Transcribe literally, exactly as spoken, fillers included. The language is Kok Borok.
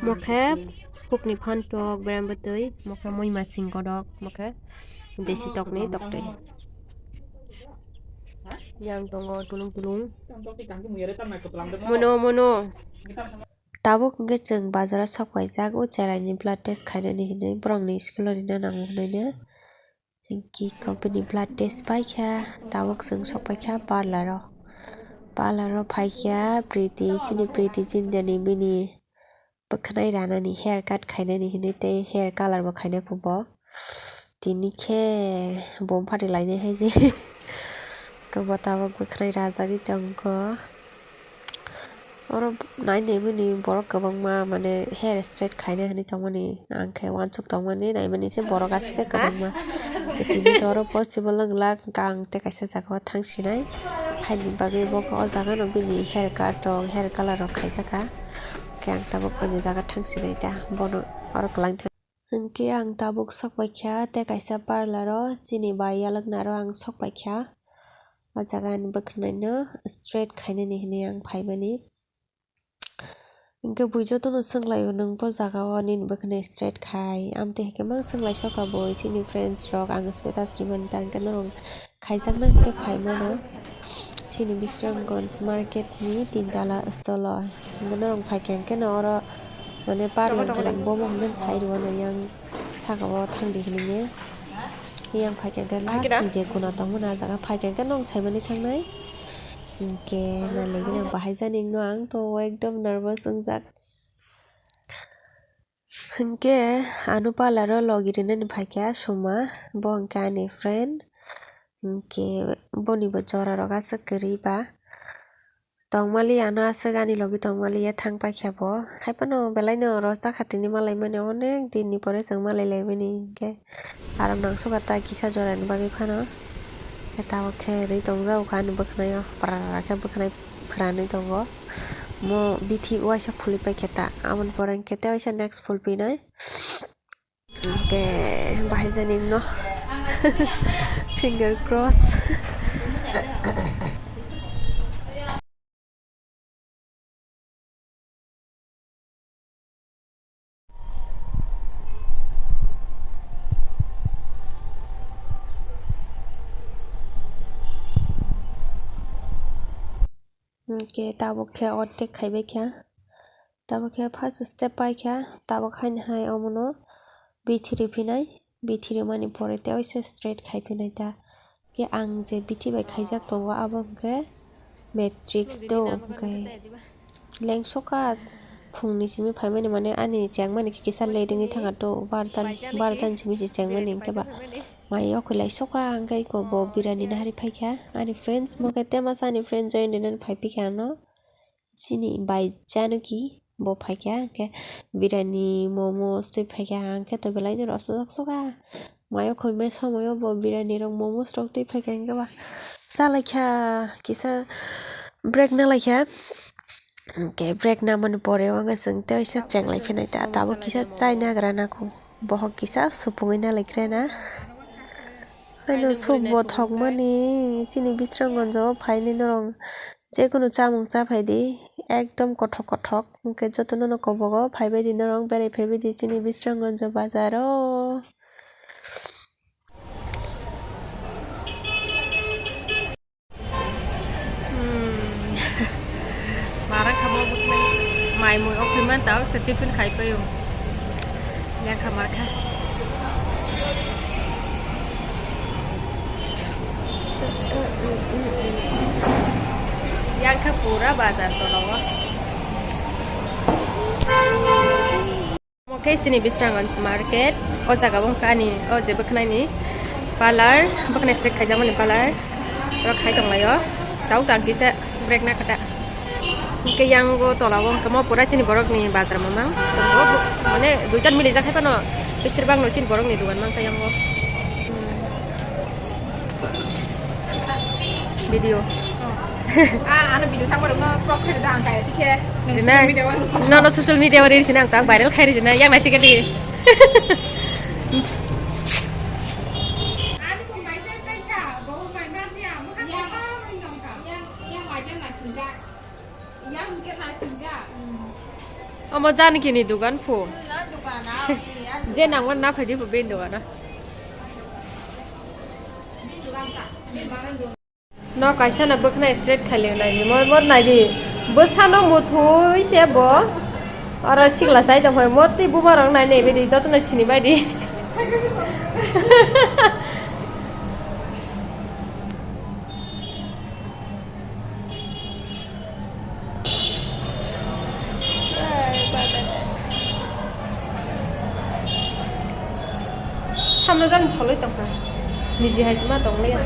Mokhe hukni phan tok, berem bwtwi, mokhe muima sing kodok, mokhe desi tokni toktwi. Yang tongo tulung tulung. Mono, mono. Tabuk hwnkhe chwng bazaro sok paijak, o cheraini blood test khainani hinwi borokni school o rina nango hwnwi. Hinkhe bini blood test paikha, tabuk chwng sok paikha parlour o. Parlour o phaikha Priti, chini Priti chindeni bini bwkhwnai ranani, hair cut khainani hinwi tei hair color bo khainai kho bo. Tini khe bumphari lainai hai se. Khe bo tabuk bwkhwnai rajagwi tongkho. Oro nainai bini borok kwbangma, mane, hair straight khaina hinwi tongmani, ang khe uansuk tongmani naimani se borok aswk khe kwbangma. Tini to oro possible wng glak, ang tei kaisa jaga o thang sinai, haini bagwi bo khe o jaga no bini hair cut rok, hair color rok khaijak kha, khe ang tabuk ani jaga thang sinai ta, bono oro kwlwng thang. Hinkhe ang tabuk sok paikha tei kaisa parlour o chini bai yalwkna ro ang sok paikha. O jaga ani bwkhwnai no straight khainani hinwi ang phaimani. Hinkhe bui jotono swnglaio, "Nwng bo jaga o nini bwkhwnai straight khai?" Amtwi hinkhe mang swnglaisokha bui chini friends rok, ang status rimani ta hinkhe norok khaijakna hinkhe phaimano. Chini Bisramganj market ni tin tala stall o. Hinkhe norok phaikha hinkhe no oro, mane, parlor dogan bomo hinkhe sai rwano yang saka o thangdi hinwi. Yang phaikha hinkhe last ni je kuna tongmani ah jaga phaikha hinkhe nwng saimani thangnai. Hinkhe nalaiwi no bahai jani wngno ang to ekdom nervous wngjak. Hinkhe ano parlor o logi rinani phaikha Suma, bo hinkhe ani friend. Hinkhe boni bo jora rok aswk kwrwi ba. Tongmali ano aswk ani logi tongmali ya thang paikha bo. Haiphano belai no oro chakha tini malaimani onek din ni pore chwng malai laimani hinkhe. Aro nangsuka ta kisa jora ni bagwi phano. Tabuk khe rwi tongjak ani bwkhwnai o, pwra khe bwkhwnai phwranwi tongo. Mo bithi uaisa phulwi paikha ta, aboni pore hinkhe tei waisa next phulphinai. Hinkhe bahai jani wngno. Finger cross. Hinkhe tabuk khe orthek khaibai kha. Tabuk khe first step pai kha. Tabuk haini hai omono bithi riphinai. Bithi rimani pore tei waisa straight khai phinai ta. Khe ang je bithi bai khaijak tongo, abo hwnkhe matrix do, hwnkhe lengsoka phungni simi phaimani, mane ani chengmani khe kisa late wngwi thangkha to, bartan, bartan simi se chengmani, hwnkhe ba mai o khwlai soka hwnkhe iko bo birani nahari phaikha. Ani friends mo khe tema sa ani friend join rinani phai phikha ano. Chini bai Januki bo phaikha, hwnkhe birani, momos twi phaikha, hwnkhe to belai no rosojak soka. Mayo khoi mai somoyo bo birani rok, momos rok twi phaikha, hwnkhe ba chalaikha, kisa break nalaikha. Hwnkhe break namani pore o wngkha chwng tei waisa chenglai phinai ta, tabuk kisa chai nagra nangkuk, bohok kisa supungwi nalaikrana. Haino suk bo thokmani chini Bisramganj o phainai norok. Jekunu chamung cha phaidi, ekdom kothok kothok, hwnkhe jotono no kobogo phaibaidi norok, berai phaibaidi chini Bisramganj bazar o. Hmm. Mara khamo bwkhwnai mai mui o khwi man ta, se tiffin khai paio. Yang khamar kha. Yang kha pura bazar tola o. Omo khe chini Bisramganj market. O jaga o wngkha ani o je bwkhwnai ni parlour, bwkhwnai straight khaijakmani parlour. Oro khai tonglaio. Tabuk tang kisa break na kha ta. Hwnkhe yang o tola o wngkha mo pura chini borok ni bazar mamang. Mane duitan milijak hai phano besir bak no chini borok ni dogan mankha yang o. Video. Ah, ano video sambar no crop khe da ang kaya tikhe. Nang Rina, social media wan. No, no, social media wan rin sinang tang viral khai rin sinang yang nasi kati. Yang, yang wajar lah sinja. Yang mungkin lah sinja. Omo Janki ni dugan phu. Je nangma na phaidi phu bini dugano. No kaisa no bwkhwnai straight khailio naidi. Mo, mo naidi. Bwsano muthwi se bo. Oro sikla chai tongphai. Mo tei bumarok nai nai baidi jotono sini baidi. Samno jani soloi tongkha. Niji hai se ma tonglaia.